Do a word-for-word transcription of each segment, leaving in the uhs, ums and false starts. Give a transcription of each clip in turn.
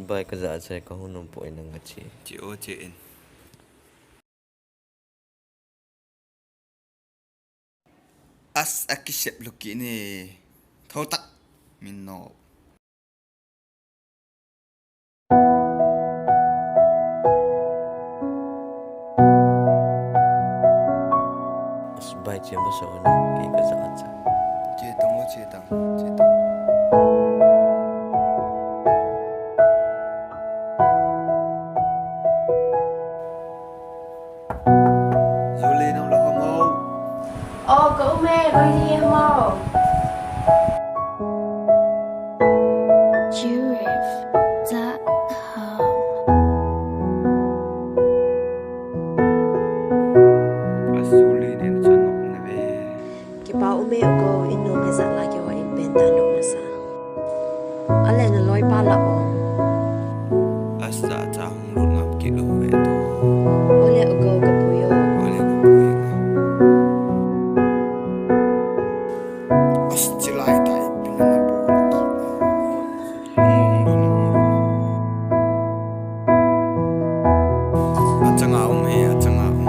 Bai ka ja che ka hun um poi nang a che. Che o che in. As a kisep luki ni. Tho tak. Min no. As bai che masa ona ke ka ja cha. Che tong o che tang, che tang. Julie, nang lou ham o? O, ka um e, koi ni ham o? Jurif dot com. A Julie, nen chan nok na ve. Kipa um e o ko, in nom hejat la keiho in pen dan nom nasa. Ale na loi pa la ong. As ja cha hung lut ngam kit lou ve to. Ole o ko ka pu yo. Ole ka pu yo. As chilai tai pin na pu. Achanga um e, achanga um.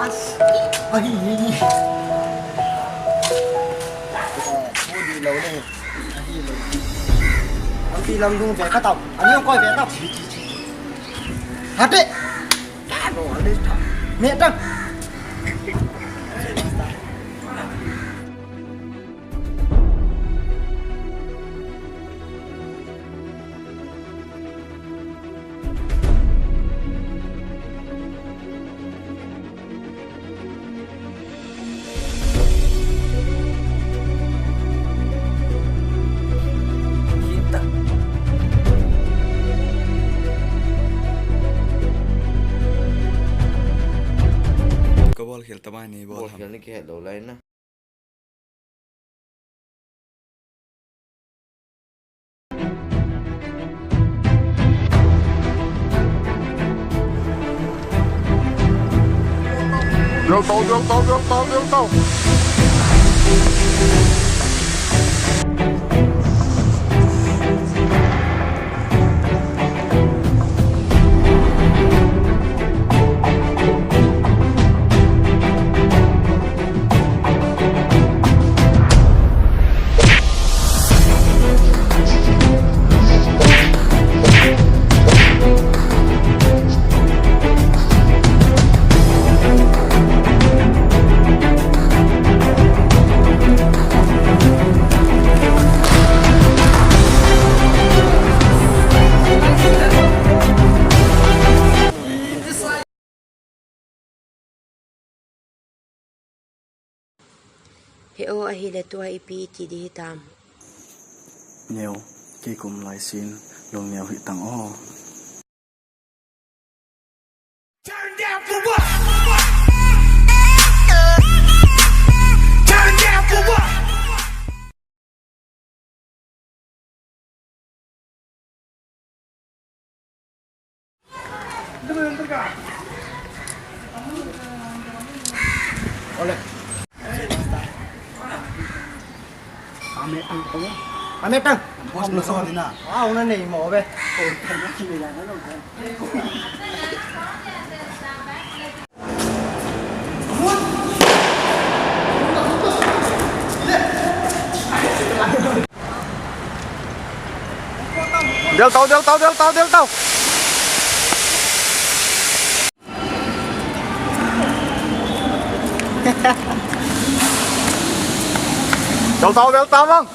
As. Ahi. Pu di lou le. Ahi lou. Lampi lam dung ve ka tao. Ani koi ve tao. Hate. Me tang. Ka bol khel ta mai ni, bol khel ni kihe lou lai na. Deu tau, deu tau, deu tau, deu tau. He o, ahile tua ipi iti di hitam? Neo, kei kum lai sin, lungneo hitang o. Turn down for what? Turn down for what? Ole. Ame tang ko. Ame tang. Boss lo so dina. Ah, una nei mo be. Del tau, del tau, del tau, del tau. Del tau, del tau, bang.